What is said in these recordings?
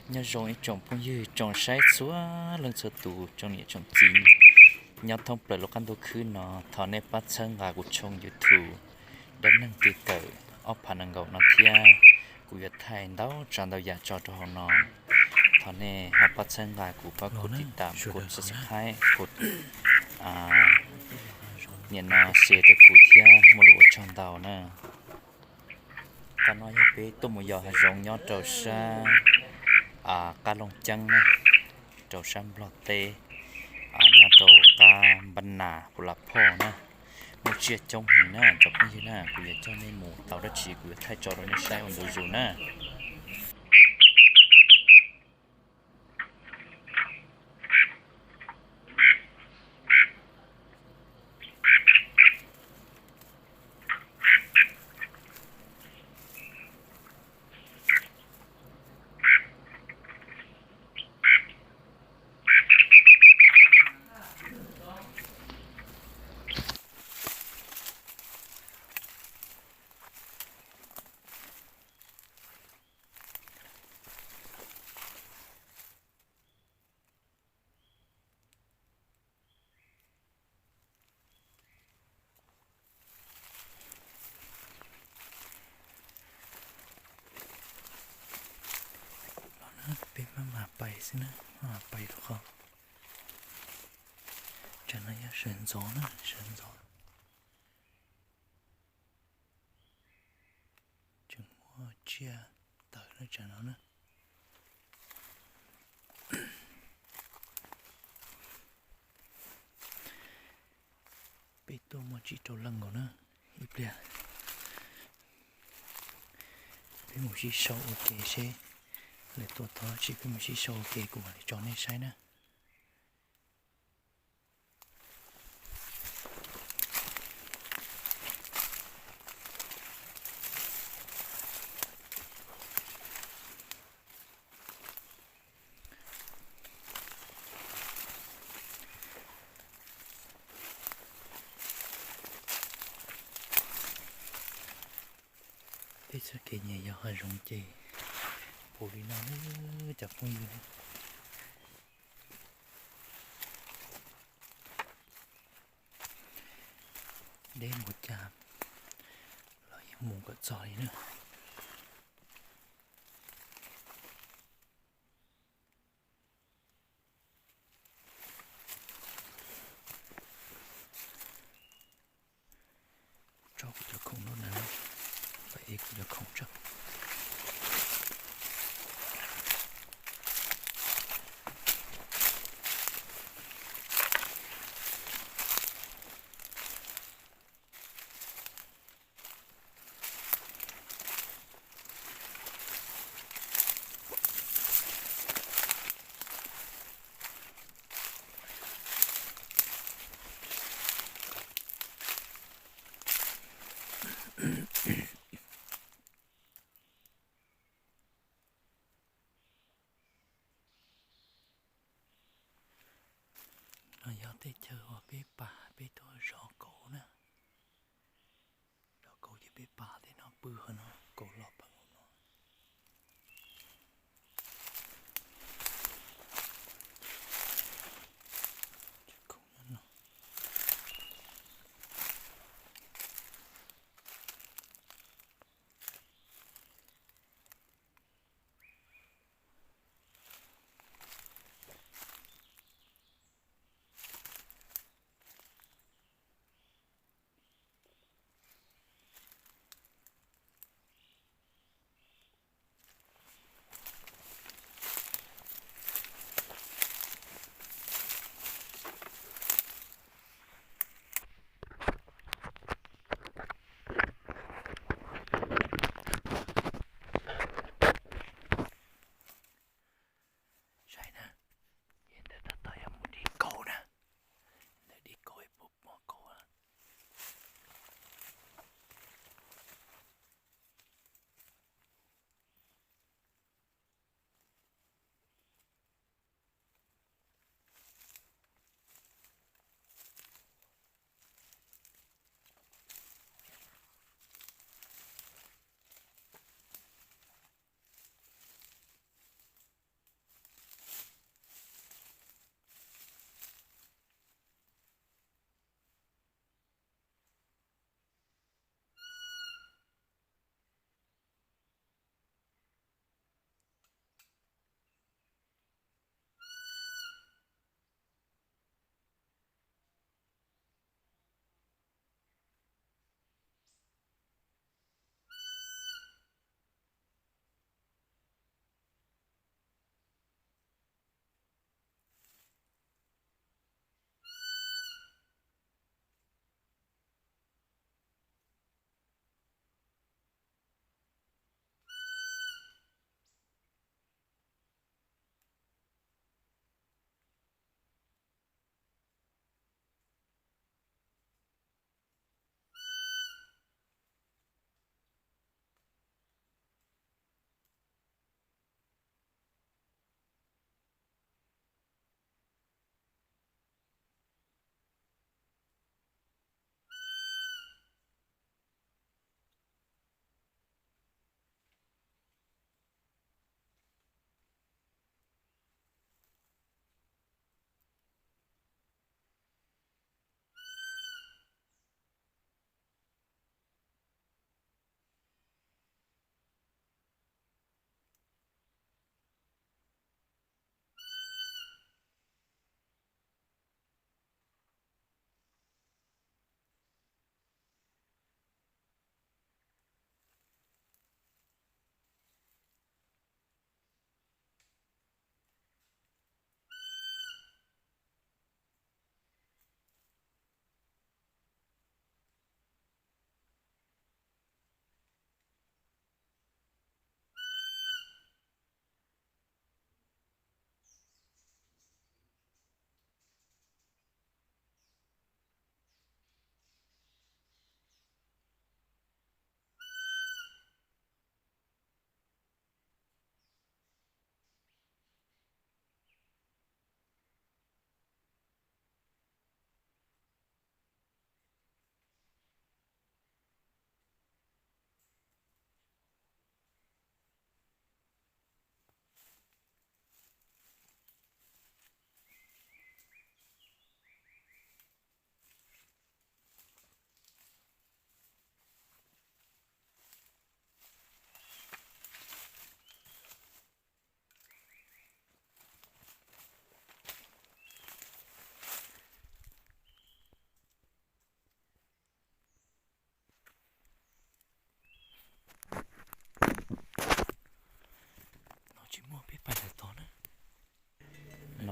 Nyob zoo ib tsoom phooj ywg tsoom saib txhua leej txhua tus, tsoom niam tsoom txiv nyob thoob plaws lub qab ntuj khwb no, thov nej pab txhawb nqa kuv tshooj YouTube Dab Neeg Tiv Tawm ob phav nees nkaum no thiab. Kuv yuav thaij ntau tsav ntau yam tso rau hauv no. Thov nej ho pab txhawb nqa kuv, pab kuv tiv tam, kuv subscribe, kuv niam no share rau kuv thiab, muaj lus ua tsaug ntau na. Qhov no yog peb tuaj mus yos hav zoov nyob rau sab qab Looj Ceeb na, rau sab Nplog teb, nyob rau qab Npab Nas Pus Las Phoj na. Muaj tsiaj coob heev na cov phooj ywg na, kuv yuav coj nej mus tau dab tsi kuv yuav thaij tso rau nej saib ua ntu zus na. Peb maj mam pais xwb na, maj mam pais rau qhov tsam no yog sawv ntxov na, sawv ntxov. Tseem muaj tsiaj tawm na tsam no na. Peb tuaj muaj tsib rau leej nkaus na. Ib pliag peb mus sib sau ua ke seb lawv tua tau tsi, peb mus sib sau ua ke kuv mam li tso nej saib na. Peb txoj kev nyiam yos hav zoov ces puv li no na cov phooj ywg. Deb npaum cas los yeej mus kom txog li na. Tso kuv cov khoom no na, pab ev kuv cov khoom tso. No yog tej chaw uas peb pas peb tuaj zov kauv na. Zov kauv ces peb pas tej no pw qhov no, kauv los pw hauv no.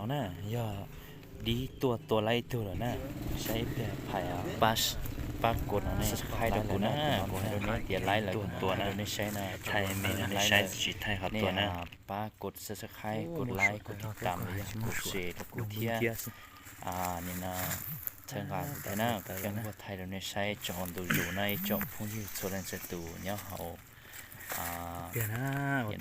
Na, yog dib tuaj tua laib ib tug lawm na. Saib ib pliag phais pab kov no ne, subscribe rau kuv na, kuv hais rau nej tias laib lawm kuv tua na, nej saib na, thaij me nej saib tsis thaij qhov tua na. Pab kov subscribe, kov like, kov tiv tam los yog kov share rau kuv thiab. Nim no txhawb nqa kuv thiab na, kuv coj thaij rau nej saib tso ntu zus na ib tsoom phooj ywg txhua leej txhua tus nyob hauv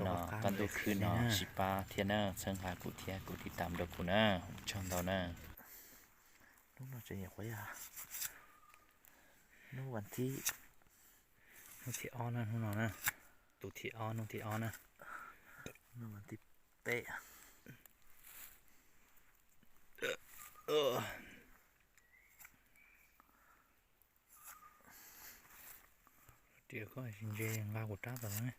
no, qab ntuj khwb no sib pab thiab na, txhawb nqa kuv thiab kov tiv tam rau kuv na, ua tsaug ntau na. Hnub no tseem nyuam qhuav yog hnub vas thib, hnub thib ob na, hnub no na, tus thib ob, hnub thib ob na, hnub vas thib peb. Tias koj ntse nqa kuv rab tod ne.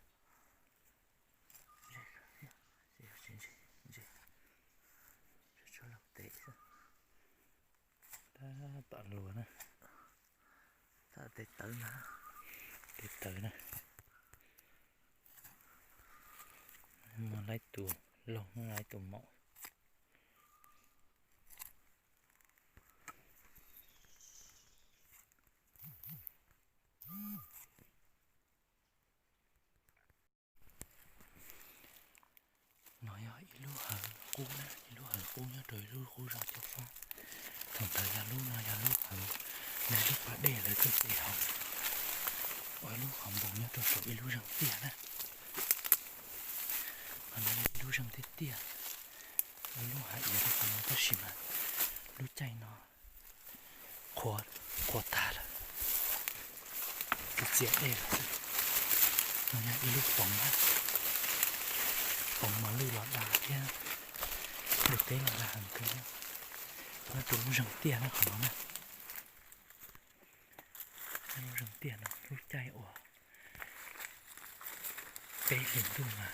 Tab tom luag na. Tab tes tawv na. Tes tawv na. Muaj laib tus laug, muaj laib tus maum. No yog ib lub hawv qub na, ib lub hawv qub nyob rau ib lub qub zos Cauj Fab. Thaum ntawd yog lub no yog lub hawv, yog lub pas dej lawv tuaj ces hauv, ua ib lub qhov npoo nyob rau saum ib lub zeeg tiaj na. Qhov no yog ib lub zeeg tiaj tiaj, ua lub hav iav rau qhov no tab sis mas lub caij no qhuav, qhuav tag lawm, txias dej lawm xwb. No yog ib lub poov na, poov mas lwj los dav thiab, lwj teb los dav heev kawg. Nyob rau lub zeeg tiaj na qhov no na. Lub zeeg tiaj no lub caij uas peb hlis ntuj mas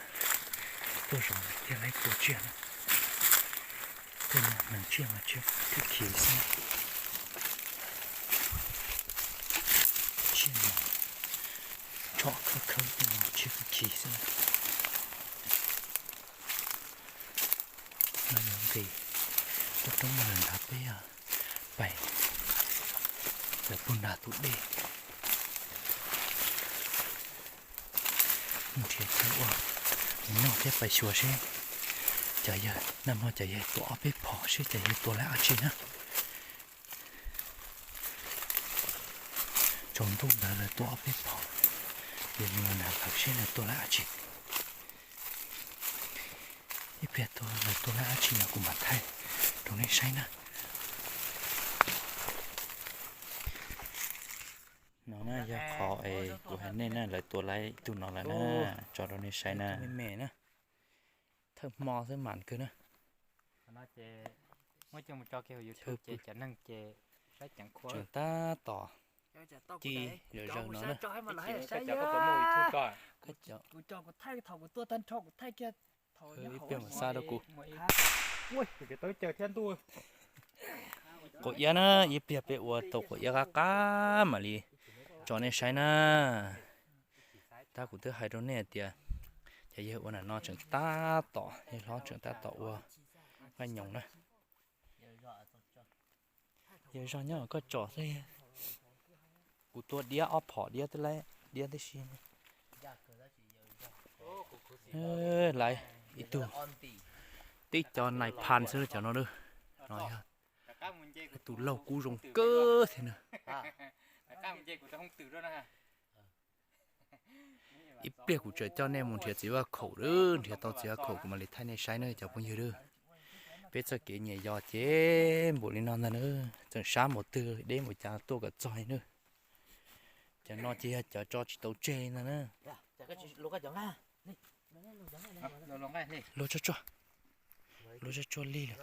tuaj zov thiaj laib tua tsiaj na. Tej no hneev tsiaj mas tsiaj khib khib xwb. Tsiaj no tshom khawb khawb tej no tsiaj khib khib xwb. No yog nqis tuaj roob no lawm nrad peb pais, lawv puag nrad tus dej. Mus nrhiav chaw ua, mus noj thiab pais xyuas seb cov yawg nag hmo cov yawg tua ob peb phom seb cov yawg tua laib dab tsi na. Tsaus ntuj ntawd lawv tua ob peb phom, yog mus nrhiav lawv seb lawv tua laib dab tsi. Ib pliag lawv tua laib dab tsi no kuv mam thaij rau nej saib na. No na yog qhov es kuv hais nej na, lawv tua laib ib tug no lawm na, tso rau nej saib na. Me me na, thawj hmo xwb mam kawg na. Muab coj mus tso kiag hauv YouTube ces cov neeg ces saib ceev khuav. Tseem tab tom ci zom zaws no na. Ib pliag mam xa rau kuv. Quav iab na, ib pliag peb ua tau quav iab qab qab mam li tso nej saib na. Tab kuv twb hais rau nej hais tias cov yawg ua nram no tseem tab tom, yawg hlob tseem tab tom ua nqaij nyoos na. Yawg zog nyob koj tsom xwb, kuv tua diab ob phom diab twb laib diab tib si. Lawv ib tug, tib co nais phas xwb cov no lawm. No yog tus laug kub zoo kawg thiab na. Ib pliag kuv tseem coj nej mus nrhiav txiv vaj khaum lawm, nrhiav tau txiv vaj khaum kuv mam li thaij nej saib na cov phooj ywg lawm. Peb txoj kev nyiam yos ces npaum li no ntag na, tseem sab npaum twg deb npaum cas tuaj kom txog li na. Cov no ces yog cov tso tsis tau tseg li ntag na. Luag tsuag tsuag, luag tsuag tsuag lig lawm.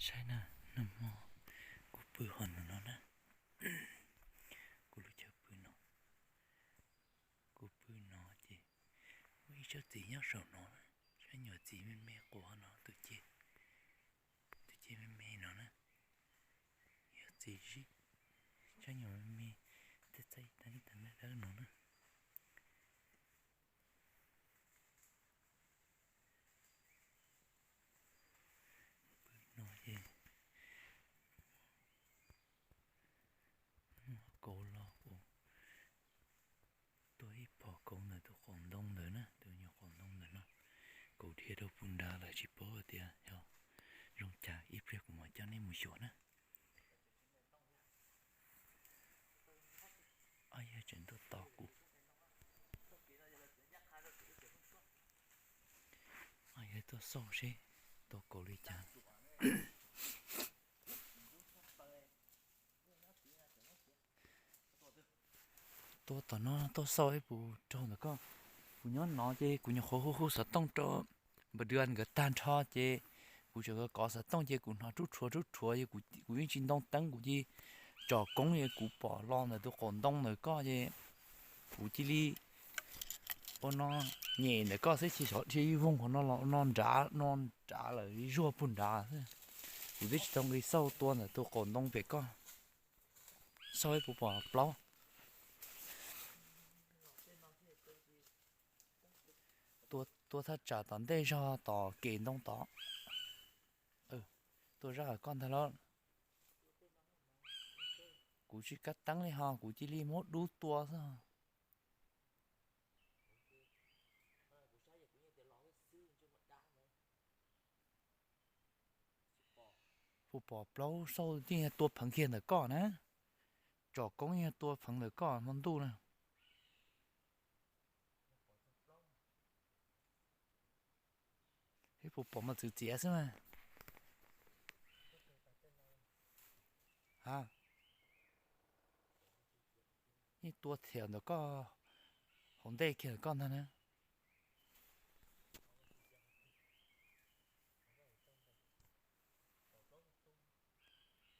Saib na, nag hmo kuv pw hauv no na, kuv lub chaw pw no, kuv pw no ces muaj ib tsob txiv nyob saum no na, tsob nyuam txiv me me quav no, tus ce, tus ce me me no na, yog txiv zib, tsob nyuam me me, tej txaij tag ib tag dawb dawb no na. Pw no ces muaj kauv los kuv tua ib phom kauv ntawm tus qaum ntoo ntawd na, tus nyuam qaum ntoo ntawm no. Kauv dhia rau puag nrad lawm, tsis paub tias yog zoo cas, ib pliag kuv mam coj nej mus xyuas na. Ob yawg tseem tuaj tos kuv. Ob yawg tuaj xauj seb tua kauv li cas. Tua tom no tuaj xauj ib puas raug ntawm koj. Kuv nyob no ces kuv nyuam qhuav hu hu xov tooj rau npawg Dua nkawd tag nrho ces kuv tseem kov xov tooj ces kuv hnov rub rhuav rub rhuav es kuv yeej tsis ntoo teeb, kuv cia li tsom koob es kuv pom los ntawm tus qaum ntoo ntawm koj ces kuv cia li ua no nyem ntawm koj xwb, cia xyov dhia ib voog qhov no los ua no nrad, no nrad lawm, zuag puag nrad xwb. Kuv twb tsis tau nqis xauj tua ntawm tus qaum ntoo pem koj. Xauj ib puas pom plaub. Tua thaj tsam tom ntej zog tom kev ntoo tod. Tua zaj koj ntag lauj. Kuv tsis kab teeb li ho, kuv cia li muab dub tua xwb. Puas pom plaub, xauj yeej yog tua pheev kiag ntawm koj na. Tsom koob yeej yog tua pheev ntawm koj hmo ntuj na. Ib puas pom mas txwv txiav xwb mas. Ha, yeej tua thiam ntawm koj, hauv ntej kiag ntawm koj ntag na.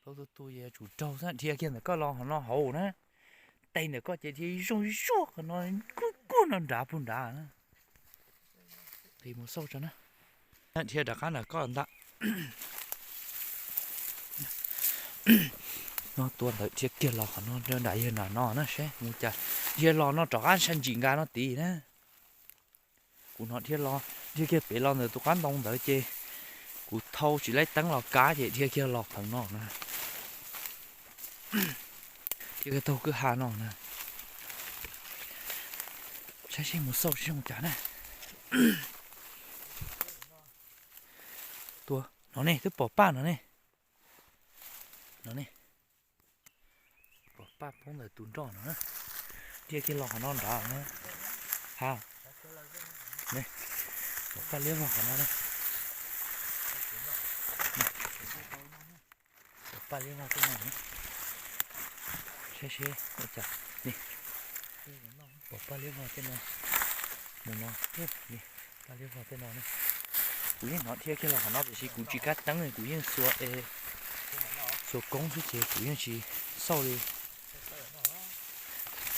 Plaub tu tu es yuav tsum raug xwb, dhia kiag ntawm koj los hauv no hauv na. Tes ntawm koj ces dhia zoo zuag qhov no, kuj kuj no nrad puag nrad na. Nqis mus xauj tso na. Dhia rov qab ntawm koj ntag. No tua ntawd dhia kiag los qhov no, nram yawg nram no na, saib mus cas. Dhia los no rov qab sab ntsim nkas no tid na. Kuv hnov dhia los, dhia kiag pem los ntawm tus qab ntoo ntawd ces kuv thau tsis laib teeb los kab ces dhia kiag los pheev no na. Dhia kiag taug kwj ha no na. Saib seb mus xauj seb zoo cas na. Tua no ne, twb pom paj no ne. No ne. Pom paj poob ntawm tus nroj no na. Dhia kiag los qhov no nrad na. Ha. Pom paj liab vog qhov no na. Pom paj liab vog tej no na. Saib seb ua cas. Pom paj liab vog tej no. Mus no. Paj liab vog tej no na. Kuv yeej hnov dhia kiag los qhov no tiam sis kuv tsis kab teeb, kuv yeej xuas, xuas koob xwb ces kuv yeej tsis xauj li.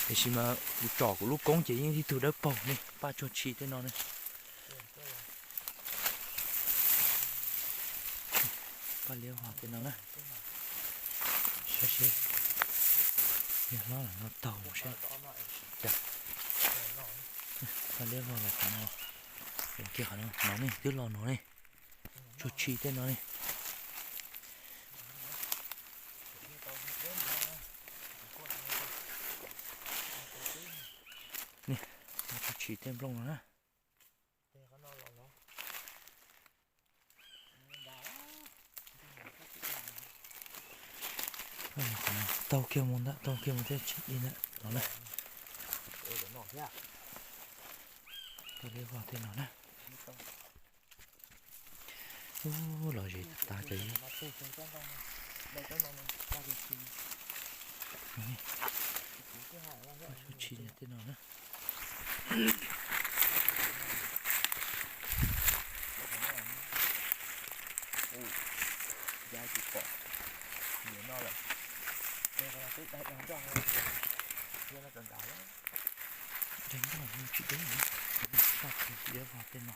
Tiam sis mas kuv tsom kuv lub koob ces yeej tib tug dawb paug ne, paj tsuag tshi tej no ne. Paj liab vog tej no na. Saib seb, yog hlob los no taug seb. Paj liab vog los qhov no, kiag qhov no, no ne, twb los no ne. Tsuag tshi tej no ne. Tsuag tshi tej nplooj no na. Taug kiag mus ntag, taug kiag mus tej tsis di ntawm no na. Paj liab vog tej no na. Ub, los zes tas tas cov. Tsuag tshi tej no na. Daig nroj tsis deb, toj kiag tsis deb vog tej no.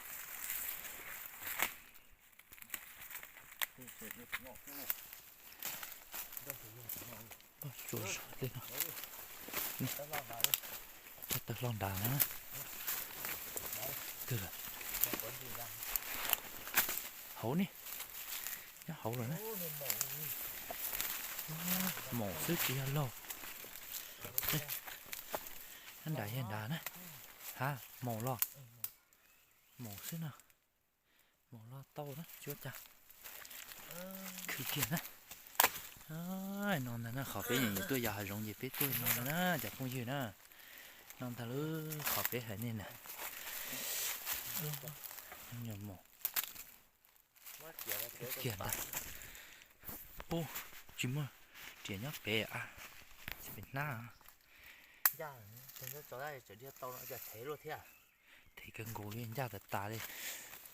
Tsuas zog tej no. Cov tawg hlo nrad na. Twg lawm? Hauv ne. Nyob hauv lawm na. Maum xwb tsis yog laug. Nyob nrad yog nrad na. Ha, maum los. Maum xwb no. Maum los tau na, tsis ua cas. Khwv kiag na. No ntag na, qhov peb nyiam nyiam tuaj yos hav zoov ces peb tuaj no ntag na cov phooj ywg na. No ntag lub qhov peb haiv nej na. Nyuag maum kiag ntag. Ub, tsis muaj riam nyob pem a, pem hnab. Thev kawg nkaus li, ncaj tas tas li.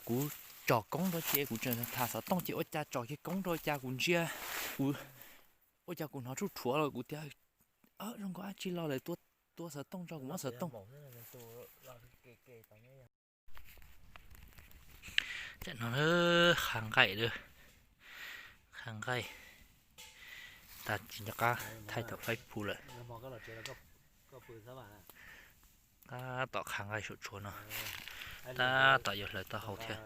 Kuv tsom koob rau ces kuv tseem tham xov tooj ces ua cas tsom kiag koob rau cas kuv ntsia, kuv ua cas kuv hnov tshuj rhuav los kuv tias zoo nkaus dab tsi los lawm, tua xov tooj tso kuv muab xov tooj. Tam no qha nqaij, qha nqaij tas tsis nco qab thaij thaum faib phu lawm. Tab tom qha nqaij saum tshuav no, tab tom yuav hlawv taub hau thiab.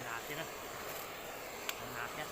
Nas thiab na. Nas thiab.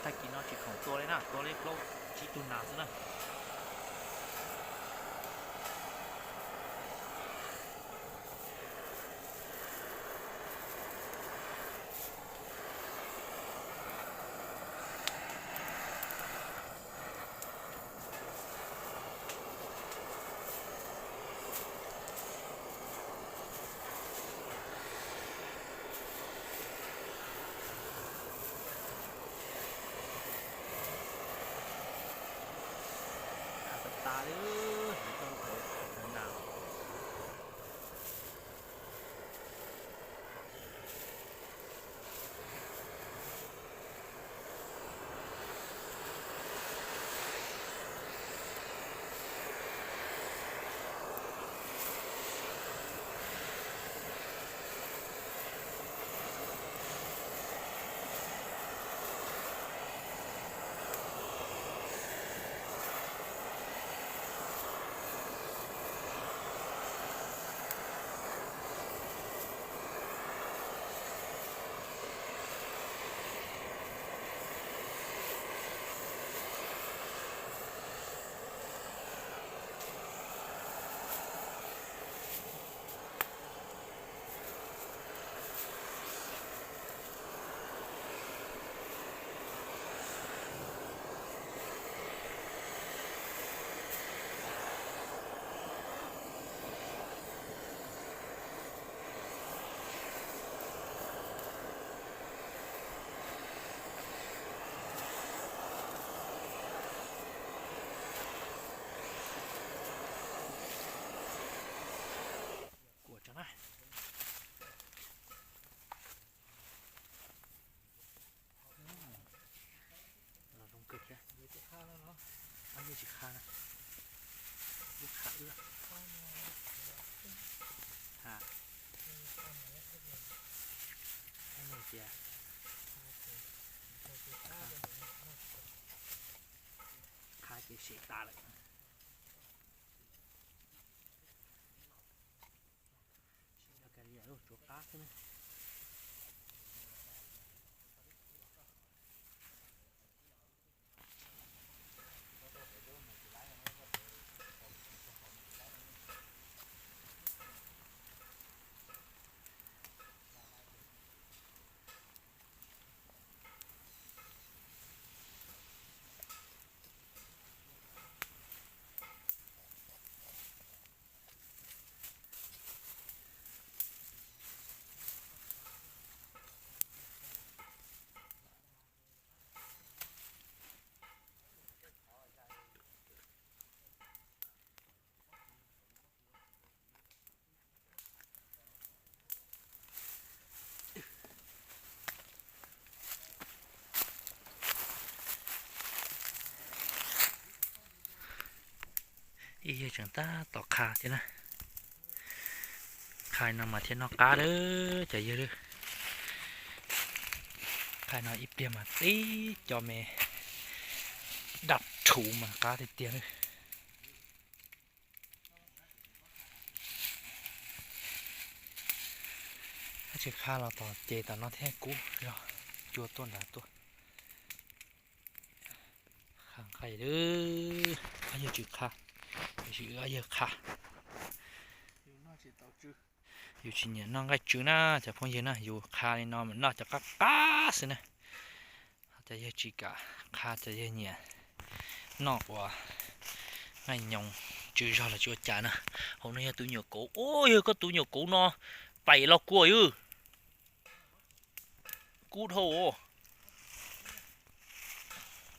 Tag kis no tsis khoom tua li na, tua li plaub tsib tug nas xwb na. Tsis qha na, qha wb, qha, tias qha ces sem tas lawm. Tsuav qab xwb na. Ib yawg tseem tab tom qha thiab na. Qha no mas thiaj noj qab lawm cov yawg lawm. Qha no ib pliag mas tib co me daj rhuv mas qab tiag tiag lawm. Tsis qha los tom ces tom no thiab kub zog, cua tuaj nrad tuaj. Qha nqaij lawm, ob yawg tsis qha, tiam sis wb ob yawg qha. Yus tsis nyiam noj nqaij tsw na cov phooj ywg na, yus qha li no mas noj cov qab qab xwb na. Cov yawg tsis kam qha, cov yawg nyiam noj uas nqaij nyoos tsw zog los tsis ua cas na. Hauv no yog tus nyuam kauv, ua yog koj tus nyuam kauv no pais los kua yw. Kub dhau.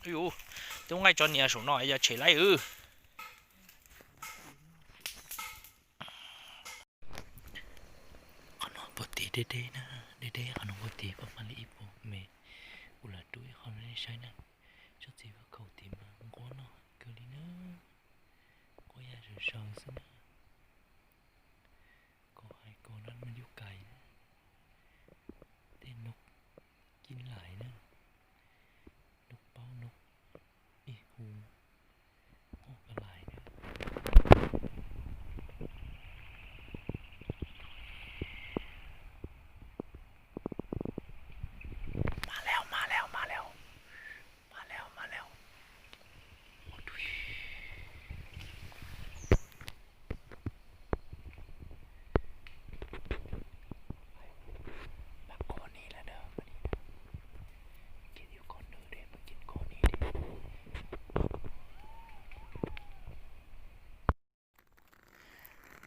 Yus, tub nqaij tso nias saum no yog tshem laib yw. Qhov no puag tim deb deb na, deb deb qhov no puag tim pab maj li ib puag me. Kuv lam rub ib qho rau nej saib na. Tsob txiv faj khaum tim mas nquab noj kawg li na. Nquab ya zaws zaws xwb na. Kaus hais kaus lab no yub kais na. Tej nub kib lais na. Nub paub nub ib hu nquab ka lais na. Mas leo, mas leo, mas leo. Mas leo, mas leo. Mas koj ni lawm na, ces yus koj nws de, mas ces koj ni de.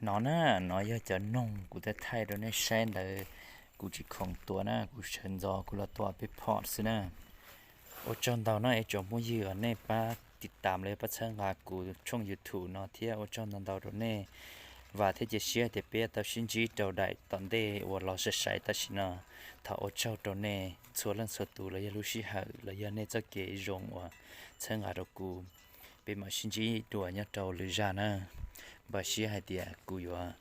No na, no yog cov noog kuv thaij thaij rau nej saib ntawd, kuv tsis khoom tua na, kuv sawv ntxov kuv los tua peb phom xwb na. Ua tsaug ntau no ib tsoom phooj ywg uas nej pab tiv tam los yog pab txhawb nqa kuv tshooj YouTube no thiab ua tsaug ntau ntau rau nej. Vam thiab cia siab tias peb yuav tau sib ntsib rau daim tom ntej uas los sai sai tam sim no. Thov ua tsaug rau nej txhua leej txhua tus los yog lub sij hawm los yog nej txoj kev zoo uas txhawb nqa rau kuv. Peb mam sib ntsib dua nyob rau lwm zaj na. Npaj siab hais tias kuv yuav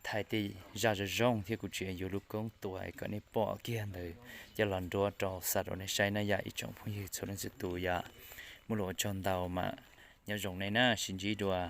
thaij tej zaj zoo zoo thiab kuv tseem yuav lub koob tua kom nej pom kiag ntawd coj los nruab rau xa rau nej saib na yom ib tsoom phooj ywg txhua leej txhua tus yom. Muaj lus ua tsaug ntau mas nyob zoo nej na, sib ntsib dua.